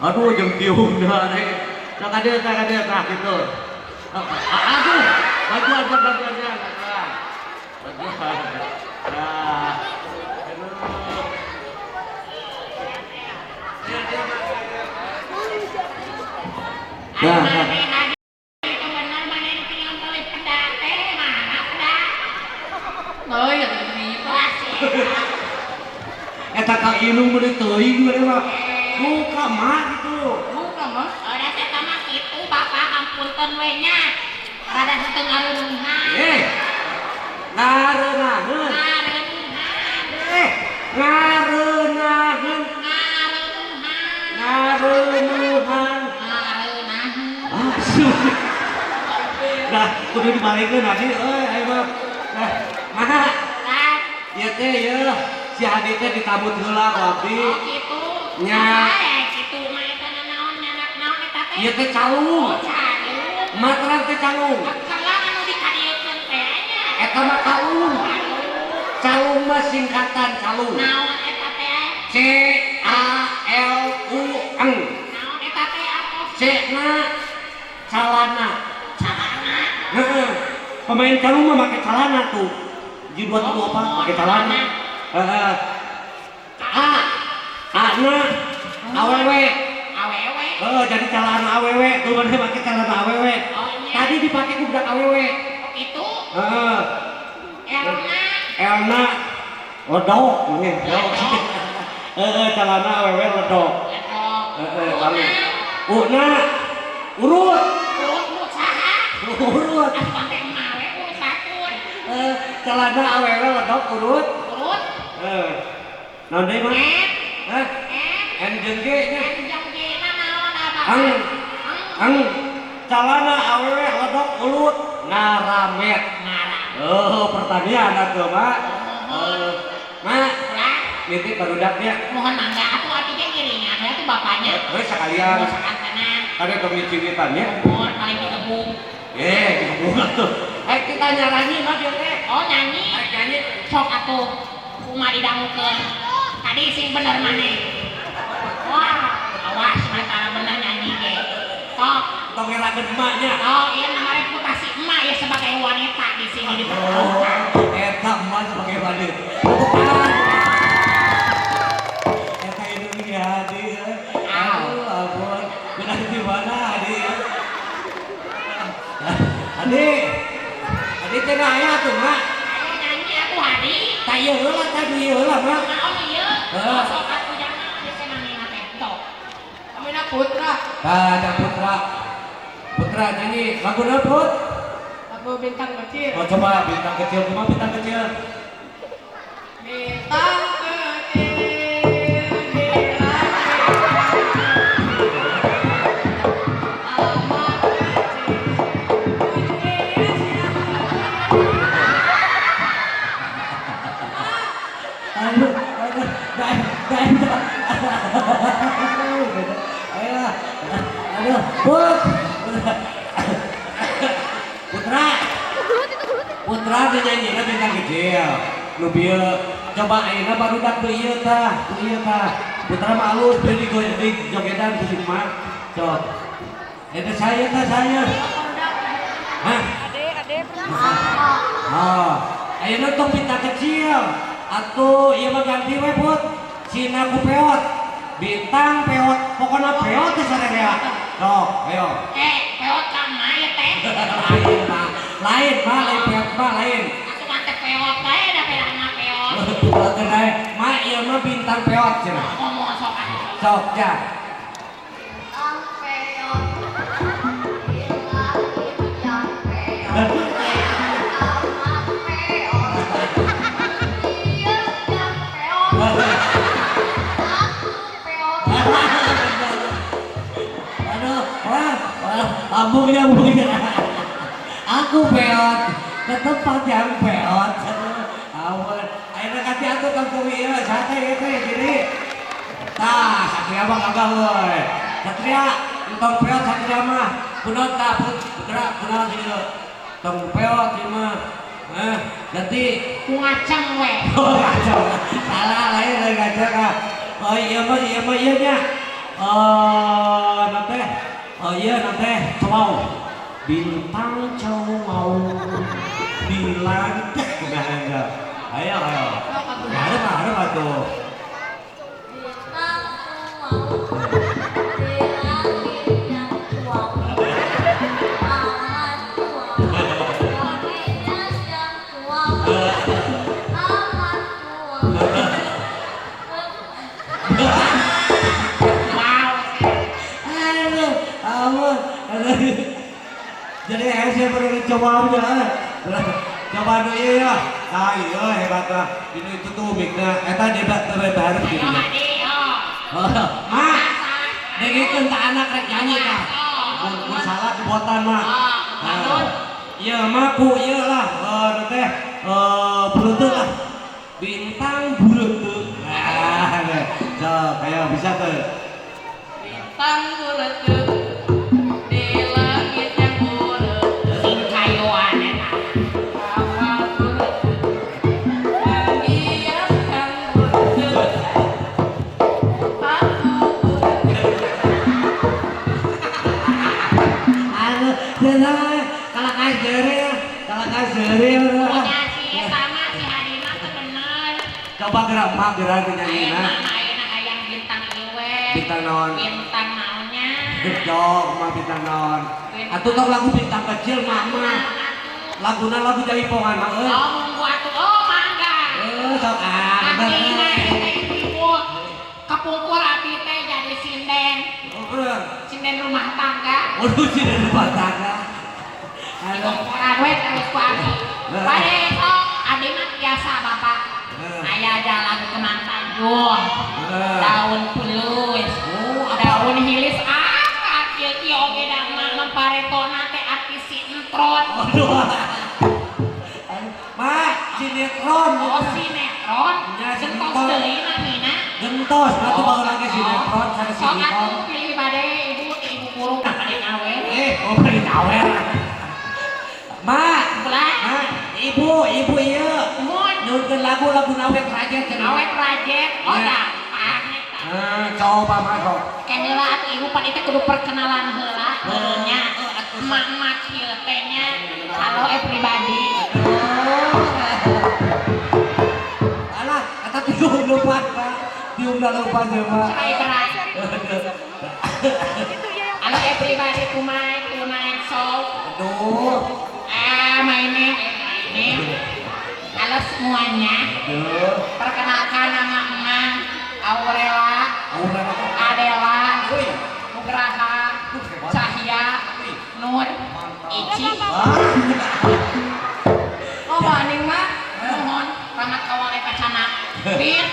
Aduh, jeung tiungna teh. Sok ka dieu, tah ka dieu, tah kitu. Aduh, bantuan, bantuan, bantuan. Bantuan. Nah. Aduh. Nah, nah. Itu bener mana ini tinggal beli peda teh, mana peda? Oh iya, itu. Eta ka indung meuni teuing meureun mah. Muka mah gitu. Bukan mah. Udah saya mah kitu bapak ampunten we nya. Rada henteu ngareuneuhan. Eh. Ngareunahkeun. Ngareuneuhan. Eh, ngareunahkeun. Ngareuneuhan. Ngareuneuhan. Ngareuneuhan. Asuh. Nah, kudu dibalikeun Adi euy, ayo mah. Nah, mana? Lah, Ieu teh ieu si Adi teh ditabut heula ku abdi. oh kitu. Nya. Eh, kitu mah eta naon nyanak naon eta teh? Ieu teh calung. Oh, calung. Materan teh calung. Calung anu dikadiekeun teh nya. Eta mah kalung. Calung mah singkatan calung. Naon eta teh? C A L U N. Naon eta teh atuh? C na calana. Calana. Heeh. Pemain calung mah make calana tuh. Ji 2 3 4 make calana. Heeh. A A na awewe. Awewe. Heeh, jadi calana awewe tuh mana make calana awewe. Oh, nya. Tadi dipake ku budak awewe. Oh, kitu. Heeh. Elna. Elna ledok nih. Heeh, calana awewe ledok. Ledok. Heeh, calung. Una urut. Urut urut saha? Urut. Atuh pake emak we urut batur. Celana awewe ledok urut. Urut. Heeh. Naon deui mah? N. Hah? N. N jeung G nya. N jeung G na naon abah? Ang. Ang calana awewe ledok urut ngaramet. Ngaram. Oh, pertanian atuh, Mak. Mohon. Mak, Ulah. nitip barudaknya. Mohon mangga atuh abdi ge ngiringan we atuh bapaknya. Heuh, sekalian. Sakantenan. Tadi tong nyiciritannya. Mohon paling digebuk. Eh, digebuk atuh. Eh, kita nyaranyi mah dia teh. Oh, nyanyi. Arek nyanyi. Sok atuh. Kumaha didangukeun? Tadi sing bener maneh. Wah, awas mantara bener nyanyi ge. Sok. Tong ngerakeun emaknya. Oh, iya nama reputasi emak ya sebagai wanita di sini dipertaruhkan. Oh, eta emak sebagai wanita. Tepuk tangan. Eta Indonesia Adi. Aduh, ampun. Benar di mana Adi? Adi. Adi teh aya tuh, Mak. Ayo nyanyi atuh Adi. Tah ieu heula, tah ieu heula, Mak. Naon ieu? Heeh. Sok atuh jangan geus namina teh. Sok. Amina Putra. Tah, ada Putra. Putra nyanyi lagu naon, Put? Lagu Bintang Kecil. Oh, coba Bintang Kecil, kumaha Bintang Kecil? Bintang kecil di langit, amat kecil, pujian. Aduh, aduh, dah, dah, dah. Ayo, aduh, Put. Putra. Putra dinyanyinya Bintang Kecil. Nu bieu coba ayeuna barudak nu ieu tah, nu ieu tah. Putra mah alus beuh di jogedan ku si emak. Sok. Eta saya tah saya. Hah? Ade, Oh, ayeuna tong Bintang Kecil. Atuh ieu mah ganti we, Put. Cina ku peot. Bintang peot, pokona peot teh sarerea. Sok, ayo. Eh, peot ka emak ya teh. Lain mah, lain mah, lain peot mah lain. Asupan teh peot bae da peot peot. Oke, mah ieu mah bintang peot cenah. Ngomong sok atuh. Sok, ja. Bintang peot di langit yang peot, amat peot, dia yang peot, aku peot. Aduh, wah, wah, lambungnya, lambungnya. Aku peot ke tempat yang peot. Aduh, ampun. Ayeuna ganti atuh kampung ieu, santai ieu teh gini. Tah, Satria mah kagak euy. Satria, entong peot Satria mah. Kunaon tah, Put? Putra, kunaon ieu? Tong peot ieu mah. Eh, ganti. Ku ngaceng we. Oh, ngaceng. Salah, lain lain ngaceng ah. Oh, iya mah, iya mah, iya nya. Nanti, oh iya nanti cowok bintang cowok di langit enggak. Ayo ayo. Ada apa ada apa tuh? Bintang cowok di langit yang cowok. Amat cowok. Langitnya yang cowok. Amat cowok. Wow. Aduh, ampun. Jadi saya perlu coba aja. Coba dulu ya. Nah, iya hebat lah. Ini itu tuh mikna. Eta debat terbaru Ayo gitu. Adi, oh. Mak, dengekeun ka anak rek nyanyi tah. Mun salah kubotan mah. Oh, Iya mah ku ieu lah, teh bureuteuh lah. Bintang bureuteuh. Nah, sok ayo bisa tuh. Bintang bureuteuh di langit yang bureuteuh. Sing kayuan eta. Awan bureuteuh menghias yang bureuteuh. Aku bureuteuh. Aduh, jangan kalah kajeure, kalah kajeure. Punya si sama si Hadi mah teu bener. Coba gerak mak gerak nyanyi Ayeuna nah. mah ayeuna hayang bintang ieu we. Bintang naon? Bintang naonnya? Jok mah bintang naon. Atuh tong lagu bintang kecil mah mah. Laguna lagu jaipongan mah euy. Oh, munggu atuh. Oh, mangga. Sok ah. Abdi mah teh ibu. Kapungkur abdi teh jadi sinden. Oh, bener. Sinden rumah tangga. Waduh, sinden rumah tangga. Di Aduh. komporan we terus ku abdi. Bade sok abdi mah biasa Bapak. Aya aja lagu Kemang Tanjung. Daun pulus. Oh, apa? Daun hilis apa kieu kieu oge da mah mamparetona teh artis sinetron. Waduh. Mak, sinetron. Oh, sinetron. Ya, Gentos sinetron. deui namina. Gentos, atuh baheula lagi sinetron sana Sok sinetron. atuh pilih bade ibu ibu guru bade ngawe. Oh bade ngawe. Mak, Ulah. mak, ibu, ibu ieu. Muhun. Nyuhunkeun lagu lagu awet rajet cenah. Awet rajet. Oh, Ya. gampang eta. Coba masuk. Ke heula atuh ibu pan itu kudu perkenalan heula nya. Emak-emak kieu teh nya. Halo everybody. Alah, eta tiung lupa, Pak. Tiung dah lupa sih, Pak. Cerai berai. Halo everybody tonight tonight show. Aduh. My name ini. Halo semuanya. Aduh. Perkenalkan nama Emak Aurela, Aurela. Adela, Wih. Nugraha, Cahya, Nur, Ici. Ah. Oh, maning mah. Mohon rahmat kawale pacana. Bin,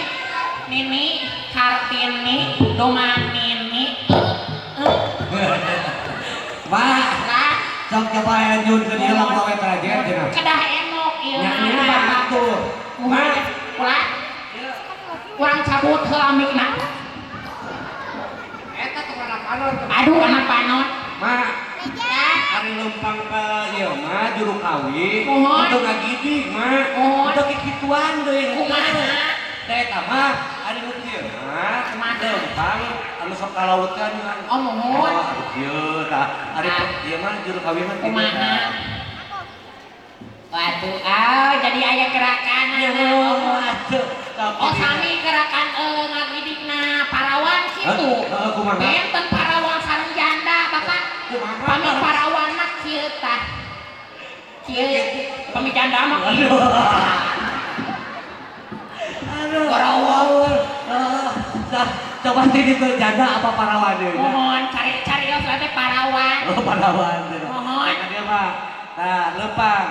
Nini, Kartini, Domanini, Mak, lah, sok coba aya nyuhunkeun ieu lagu awet rajet cenah. Kedah enok ieu Nya mah. nya Bapak tuh. Mak, ulah. Kurang cabut heula mikna. Eta tuh anak panon. Aduh anak panon. Mak, Ya, ari lempang ka ieu mah juru kawi. Mohon. Teu ngagidig, Mak. Mohon. Teu kikituan deui. Kumaha? Teh eta mah ari nu kieu mah Kumaha? lempang anu sok ka laut kan. Oh, mohon. Oh, aduh kieu tah. Ari Ah. ieu mah juru kawi mah kieu. Kumaha? Waduh, ah jadi aya gerakan. Ya, atuh. Oh, sami gerakan ngagidikna parawan kitu. Heeh, kumaha? Benten parawan sareng janda, Bapak. Kumaha? Pami parawan mah kieu tah. Kieu pami janda mah kieu. Aduh. Aduh. Nah, coba sini tuh janda apa parawan deui? Mohon cari-cari yo teh parawan. Oh, parawan. Mohon. Nah, dia mah. Nah, lempang.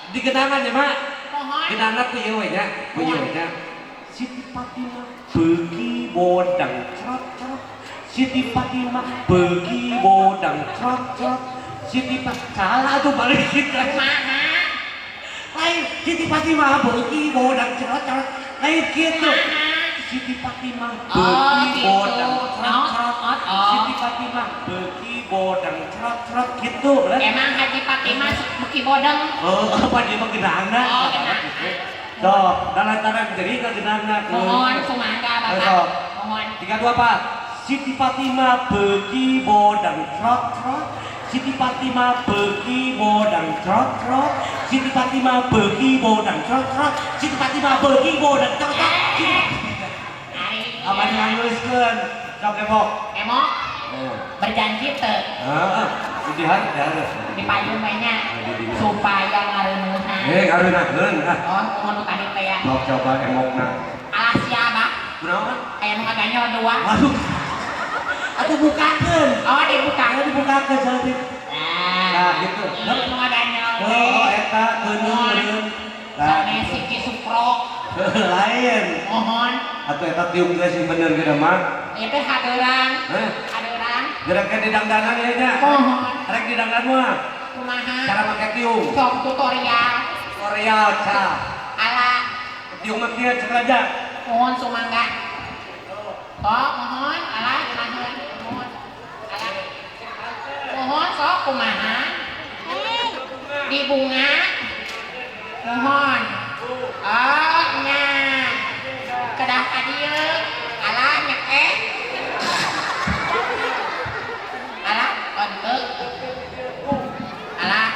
Di genangan ya, Mak. Mohon. Genangan ku ieu we nya, ku ieu we nya. Siti Fatimah beuki bodang crot crot. Siti Fatimah beuki bodang crot crot. Siti Fatimah salah tuh balik kita. Kumaha? Lain Siti Fatimah beuki bodang crot crot. Lain kitu. Kumaha? Siti Fatimah Oh, beuki gitu. bodang crot Oh, crot. oh, oh. Siti Fatimah beuki bodang crot crot gitu. Bener? Emang Haji Fatimah beuki bodeng? Oh, apa dia mah genangna? Oh, genangna. Sok, dalam tangan jadi ke genangna. Mohon sumangga Bapak. Sok. Mohon. 3 2 4. Siti Fatimah beuki bodang trot trot. Siti Fatimah beuki bodang trot trot. Siti Fatimah beuki bodang trot trot. Siti Fatimah beuki bodang trot trot. Ari. Aman nganuliskeun. Sok emok. Emok berjanji teu Heeh. Di hareup. di payun we nya Di dinya. Supaya ngareunuhan. Ngareunakeun ah. Oh, kumaha nu tadi teh ya. Sok coba emokna. Alah siapa? Kunaon? Aya nu ngaganyol dua. Waduh. Atuh bukakeun. Oh, dibuka. Ayo dibukakeun saeutik. Nah, Nah, gitu. Ieu nu ngaganyol Oh, teh. eta keuneun meureun. Nah, Sanes si Ki Supro. lain. Mohon. Atuh eta tiung geus sing bener ge mah. Ieu teh hadeurang. Heh, Hadeurang. gerak ke didangdanan ieu nya. Mohon. Rek didangdan mah. Kumaha? Cara make tiung. Sok tutorial. Korea ca. Ala Tiung mah kieu cek aja. mohon sumangga. Sok mohon ala kumaha? Mohon. Ala. Mohon sok kumaha? Di bunga. Mohon. Oh, nya. Kedah ka dieu. Alah nyekeh. Alah, henteu. Alah,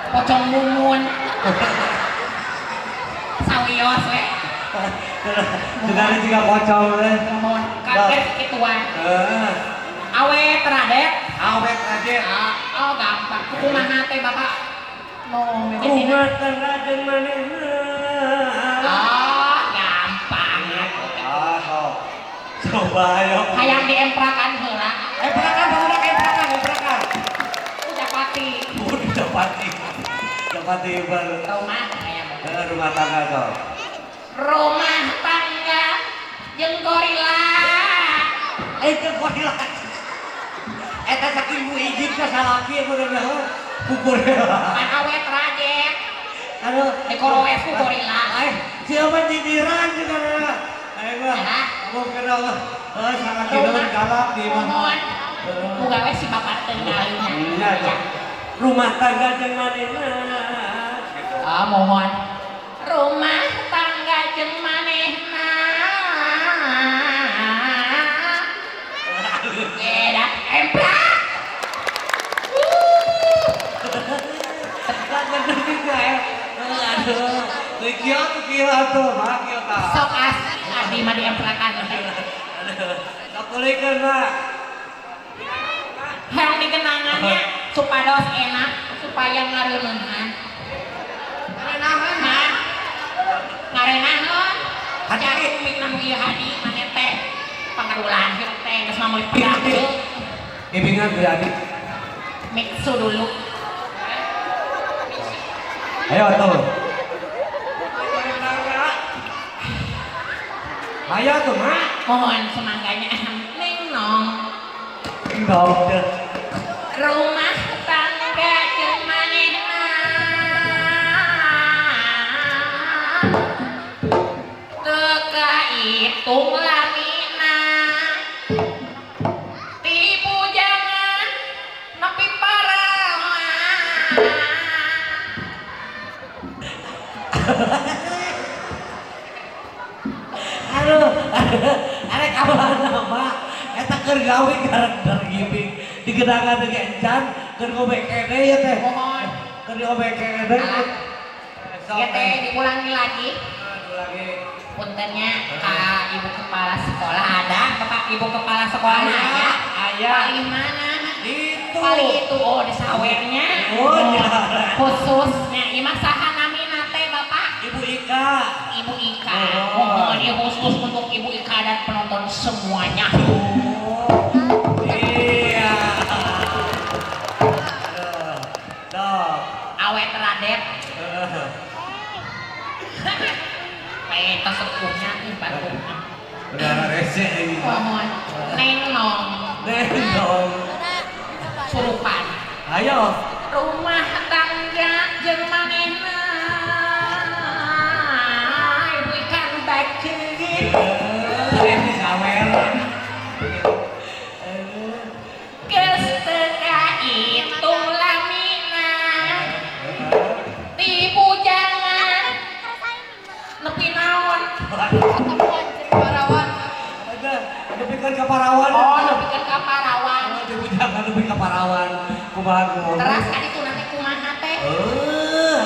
pocong mumun. Sawios we. Cenah juga pocong teh. Mohon kaget kituan. Heeh. Awet radet. Awet radet. Ah, oh gampang. Kumaha teh Bapak? Mau Rumah tangga jeung manehna. Oh, gampang. Ah, sok. Coba ayo. Hayang diemprakan heula. Emprakan, barudak emprakan, emprakan. Udah pati. Udah pati. Udah pati baru. Rumah hayang. Rumah tangga sok. Rumah tangga jeung gorila. Jeung gorila. Eta saking bu izin ka salaki bener mah. Ku gorila. Pan awet rajet. Aduh, Dikoroes ku gorila. Siapa nyindiran juga na. Ayo mah. Kamu kenal lah. Sangat kieu galak di mah. Mohon. Muga we si bapak teu ngalina. Iya, rumah tangga jeung manehna. Gitu. Ah, mohon. Rumah tangga jeung manehna. Beda emprak. Gak bener juga ya. Aduh, tuh kieu tuh kieu atuh, mah kieu tah. Sok asik abdi mah diemprakan teh. Aduh, sok tulikeun mah. Hayang dikenangannya supados enak, supaya ngareuneuhan. Ngarenaheun. Ngarenaheun. Hadi. Cari nu ieu hadi maneh teh pangarulan hirup teh geus mah meuli piraku. Ibingan berarti. Mixu dulu. Ayo atuh. Ayo tuh, Mak. Mohon semangganya ning nong. Dong. Rumah tangga jeung manehna. Teu kahitung lamina. Ti bujangan nepi parawan. Aduh, arek awana mah eta keur gawe karakter gimmick digedangan ge encan keur ngobek kene ya teh. Mohon. Keur diobek kene. Alah. Ieu teh diulangi lagi. Aduh lagi. Puntennya ka ibu kepala sekolah ada, Bapak ibu kepala sekolah Aya, aya. aya. Paling mana? Itu. Paling itu oh di sawernya. Oh, ya. Khususnya ieu mah saha namina teh Bapak? Ibu Ika. Ibu Ika. Oh. Mohon ieu khusus untuk Ibu Ika dan penonton semuanya. Oh. Iya. Aduh. Dok. Awet radet. Peta sepuhnya ih batuk. Udah rese ini. Mohon neng nong Neng dong. surupan. Ayo. Rumah tangga jeung manehna. Ibu Ika nu baceun. Ini sawer. Geus teu kahitung lamina. Ti bujangan nepi naon? Parawan. Ada, nepikeun ka parawan. Oh, Jauhkeun ka parawan. Oh, dibujangan lebih ka parawan. Kumaha ngomong? Teras tadi tuh nanti kumaha teh? Eh,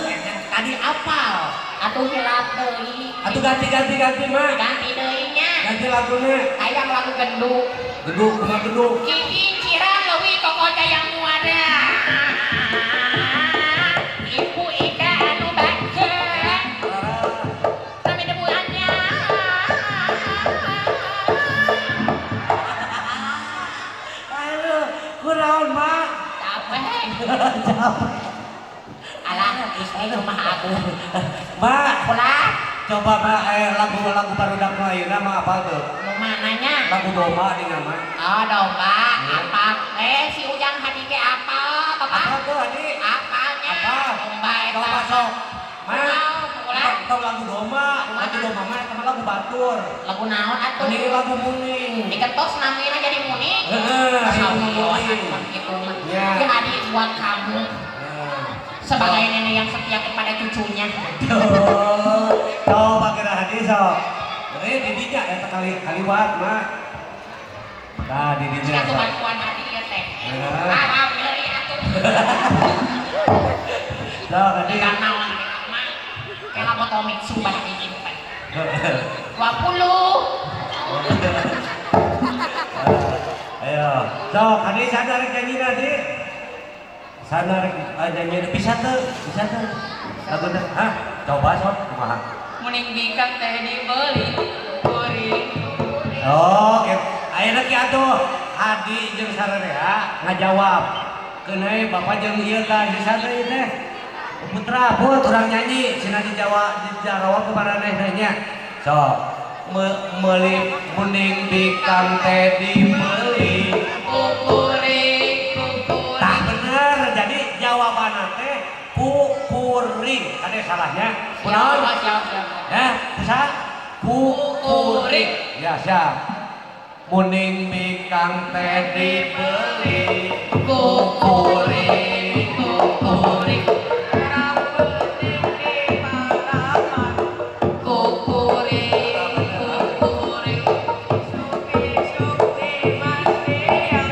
tadi apal. Atuh hilap deui. Atuh ganti ganti ganti mah. Ganti deui nya. Ganti laguna. Hayang lagu genduk. Genduk kumaha genduk? Cicing cirang leuwih kokoda yang muara. Ibu Ika anu baca. Sami debuannya. Aduh, kunaon mak? Capek. Capek. Alah, istri rumah aku. Mak, Pulang. coba mak lagu-lagu barudak nu ayeuna mah apa tuh? Nu mananya? Lagu domba di nama. Oh, domba. Apa? Si Ujang hadi ge apa, Bapak? Apa tuh Hadi? Apanya? Apa? Domba eta. Coba sok. Mak, Pulang. tong lagu domba, lagu domba mah eta mah lagu batur. Lagu naon atuh? Mending lagu muning. Diketos namina jadi muning. Heeh, Sawios muning. gitu mah. Ya. Ya Hadi buat kamu Nah. sebagai nenek yang setia kepada cucunya. Tuh, coba kira Hadi sok. Didinya eta kali kaliwat mak. Nah, didinya. Jika sok. bantuan Hadi ya teh. Heeh. Ah, nyeri atuh. Sok Hadi. Dengan naon mah. Kela botomik sumpah disimpan. 20. Ayo, sok Hadi sadar nyanyi Hadi. Sadar nyanyi bisa tuh, bisa tuh. Laguna, hah? Coba sok kumaha? Muning bikang teh dibeli kuring. Oh, oke. Ayeuna ki atuh Hadi jeung sararea ngajawab. Keunai bapak jeung ieu ka si sadar ieu teh. Putra, put urang nyanyi cenah di Jawa di Jawa ku maranehna nya. Sok meuli muning bikang teh dibeli. Kukuring, kukuring. Tah bener, jadi jawabanna teh kukuring. Ada salahnya? Kunaon? Siap, siap, siap. Ya, bisa? Kukuring. Ya, siap. Muning bikang teh dibeli. Kukuring, kukuring. Rapeting di parapan. Kukuring, kukuring. Isuk-isuk di mandian.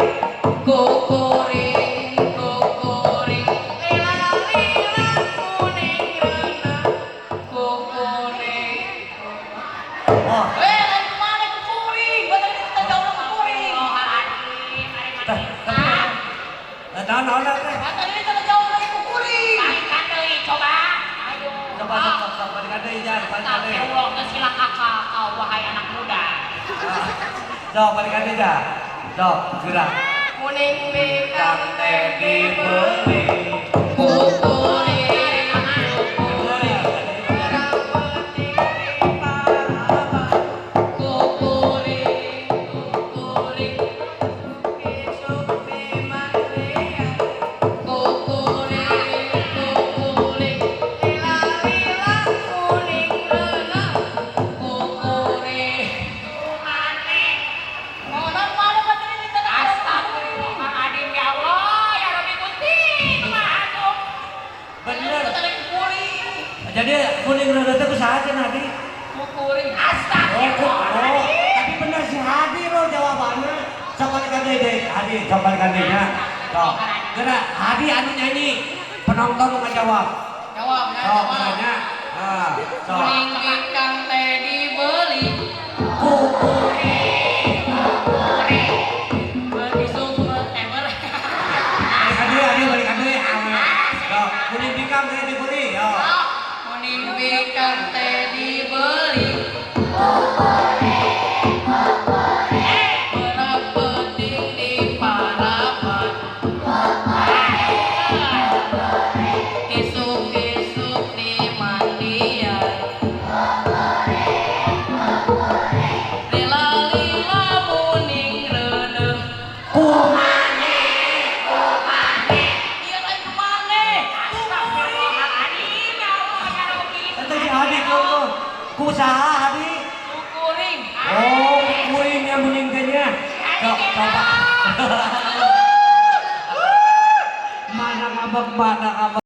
Kukuring, kukuring. Lila-lila kuning renang. Kukuring. Oh, Lain kemana kukuring? Batal ini kita jauh kukuring. Oh, Hadi, mari teh, mari. teh. Naon naon teh? Batal ini kita jauh lagi kukuring. Balikan deui coba. Ayo. Coba sok sok sok balikan deui jan, balikan deui. Astagfirullah geus cilaka kau wahai anak muda. Sok balikan deui ja. Sok, gerak. Muning bikang Kang teh dibeli. Kukuring, kukuring. Rapeting di parapan. Kukuring, kukuring. Isuk di mandian. Kukuring, kukuring. Lila-lila kuning renang. Kukuring. Kumane. Orang mana batal ini kita Astagfirullahaladzim ya Allah ya Rabbi Gusti kumaha atuh. Bener. Batal ini kukuring. Jadi kuning reuneuh teh ku saha cenah Hadi? Kukuring. Oh, Astagfirullahaladzim. tapi bener si Hadi loh jawabannya. Sok balikan deui deui, Hadi, sok balikan deui nya. Sok. Gerak, Hadi anu nyanyi, penonton nu ngajawab. Jawab ya, Sok, jawab. nanya. Ah, sok. Muning bikang teh dibeli. Kukuring. Berisuk ber. Balikan deui, Hadi, balikan deui. Awe. Sok, kuning bikang teh dibeli, yo. Muning bikang teh dibeli. Berapeting di parapan. Isuk-isuk di mandian. Lila-lila muning reuneuh. Kumane. Kumane. Iya lain kemana? Astagfirullahaladzim ya Allah ya Rabbi. Eta si Hadi ku ku saha Hadi? Kukuring. Oh, kukuringnya muning teh nya. Sok, coba. Mana ngambek, mana ngambek.